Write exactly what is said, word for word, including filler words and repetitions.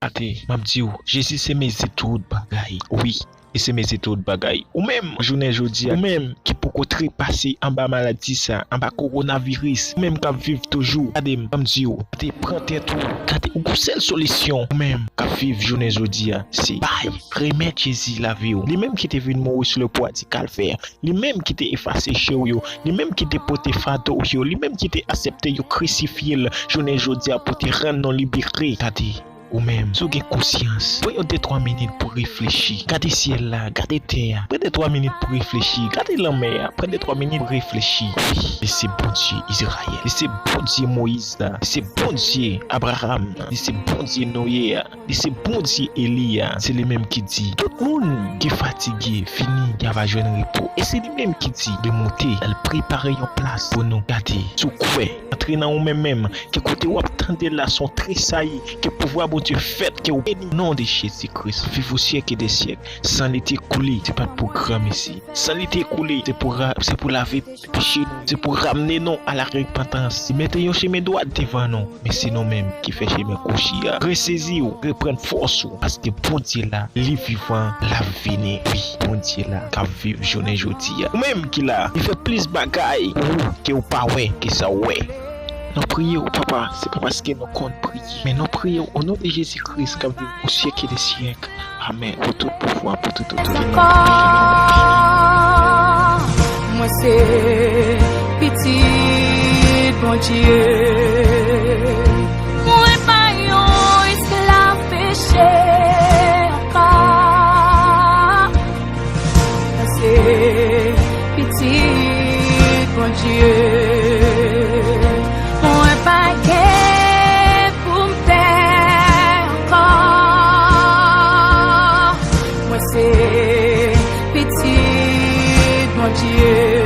Ate, m ap di w, Jezi se mezi tout bagay. Wi, li se mezi tout bagay. Ou menm, jounen jodi a, ou menm ki poko trepase anba maladi sa, anba kowonaviris, ou menm k ap viv toujou, gade m, m di w, gade, pran tèt ou, gade, ou gon sèl solisyon, ou menm k ap viv jounen jodi a, se bay, remèt Jezi lavi w. Li menm ki te vin mouri sou le bwa di Kalvè, li menm ki te efase je w yo, li menm ki te pote fado w yo, li menm ki te aksepte yo krisifye l, jounen jodi a pou te rann nou libere. Gade, ou menm, si w gen konsyans, pran yon de twa minit pou reflechi. Gade syèl la, gade tè a. Pran de twa minit pou reflechi. Gade lanmè a. Pran de twa minit pou reflechi. Wi, li se Bondye Izrayèl. Li se Bondye Moyiz la. Li se Bondye Abraram nan. Li se Bondye Noye a. Li se Bondye Eli a. Se li menm ki di, tout moun ki fatige, fini, y a va jwenn repo. E se li menm ki di, de monte, al prepare yon plas pou nou. Gade, si w kwè, antre nan ou menm menm, ke kote w ap tande la, se yon tresayi, ke pouvwa Bondye fèt, ke w beni non de Jezi Kris, viv au siècle des siècles. San li te koule, se pa t pou granmesi. San li te koule, se pou ra-, se pou lave peche nou, se pou ramne nou a la repantans. Li mete yon chemen dwat devan nou, men se nou menm ki fè chemen kwochi a. Resezi w, reprann fòs ou, paske Bondye la, li vivan, l ap vini. Wi, Bondye la, k ap viv jounen jodi a. Ou menm ki la, li fè plis bagay pou ou ke w pa wè, ke sa w wè. Nou priye w, Papa, se pa paske nou konn priye, men nou priye w o non de Jezi Kris k ap viv au siècle des siècles. Amèn. Pou tout pouvwa, pou tout otorite. Ankò, mwen se pitit Bondye. Mwen pa yon esklav peche ankò. Mwen se pitit Bondye. Mwen pa gen pou m pè ankò. Mwen se pitit Bondye.